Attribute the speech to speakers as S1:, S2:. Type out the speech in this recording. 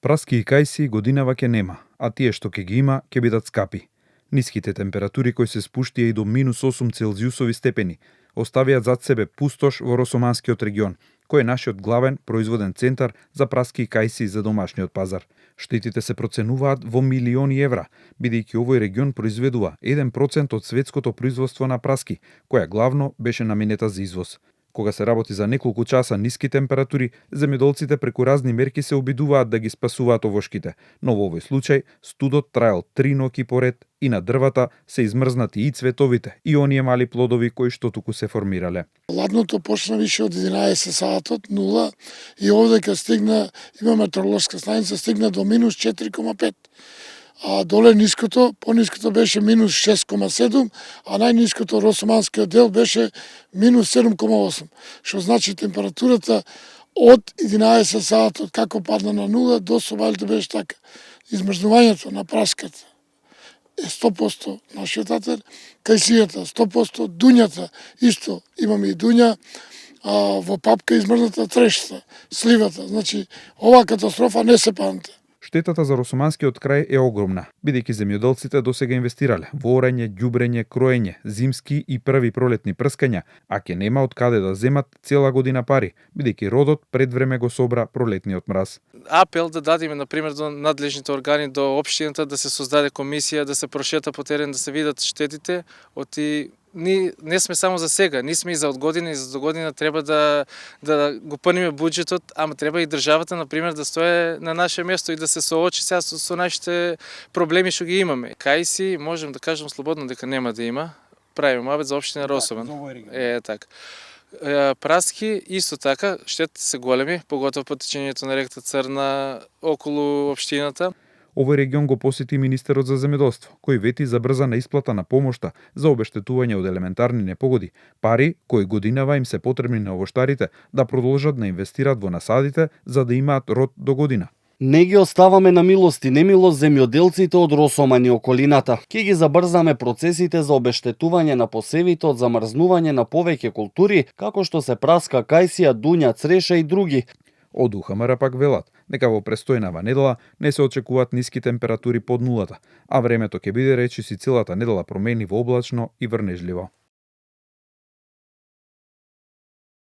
S1: Праски и кајси годинава ќе нема, а тие што ќе ги има ќе бидат скапи. Ниските температури кои се спуштија и до -8 Целзиусови степени оставиат зад себе пустош во Росоманскиот регион, кој е нашиот главен производен центар за праски и кајси за домашниот пазар. Штетите се проценуваат во милиони евра, бидејќи овој регион произведува 1% од светското производство на праски, која главно беше наменета за извоз. Кога се работи за неколку часа ниски температури, земјоделците преку разни мерки се обидуваат да ги спасуваат овошките, но во овој случај студот траел 3 ноќи поред и на дрвата се измрзнати и цветовите, и оние мали плодови кои што туку се формирале.
S2: Ладното почна више од 11 сатот, 0, и овде кога стигна, има метеоролошка станица, стигна до -4,5. А доле ниското, пониското беше -6,7, а најниското Росоманскиот дел беше -7,8, што значи температурата од 11 сатот како падна на 0 до собалите беше така. Измрзнувањето на праската е 100% нашиот атер, кајсијата 100%, дуњата исто, имаме и дуња, во папка измрзната трешта, сливата, значи оваа катастрофа не се памти.
S1: Штетата за Росоманскиот крај е огромна, бидејќи земјоделците досега инвестирале во орање, ѓубрење, кроење, зимски и први пролетни прскања, а ќе нема од каде да земат цела година пари, бидејќи родот пред време го собра пролетниот мраз.
S3: Апел да дадеме, например, до надлежните органи, до општината, да се создаде комисија, да се прошета по терен, да се видат штетите, Ние не сме само за сега, ние сме и за од година и за до година треба да го пълниме буџетот, ама треба и државата, например, да стое на наше место и да се соочи сега со нашите проблеми што ги имаме. Кајси, можем да кажем слободно дека нема да има. Правиме мабет за општина Росоман. Така. Праски исто така, штетите се големи, поготово по течењето на реката Црна околу општината.
S1: Овој регион го посети министерот за земјоделство, кој вети за брзана исплата на помошта за обештетување од елементарни непогоди, пари кои годинава им се потребни на овоштарите да продолжат да инвестираат во насадите за да имаат род до година.
S4: Не ги оставаме на милост и немилост земјоделците од Росоман и околината. Ке ги забрзаме процесите за обештетување на посевите од замрзнување на повеќе култури, како што се праска, кајсија, дуња, цреша и други.
S1: Од УХМР пак велат дека во престојнава недела не се очекуваат ниски температури под нулата, а времето ќе биде речиси целата недела променливо облачно и врнежливо.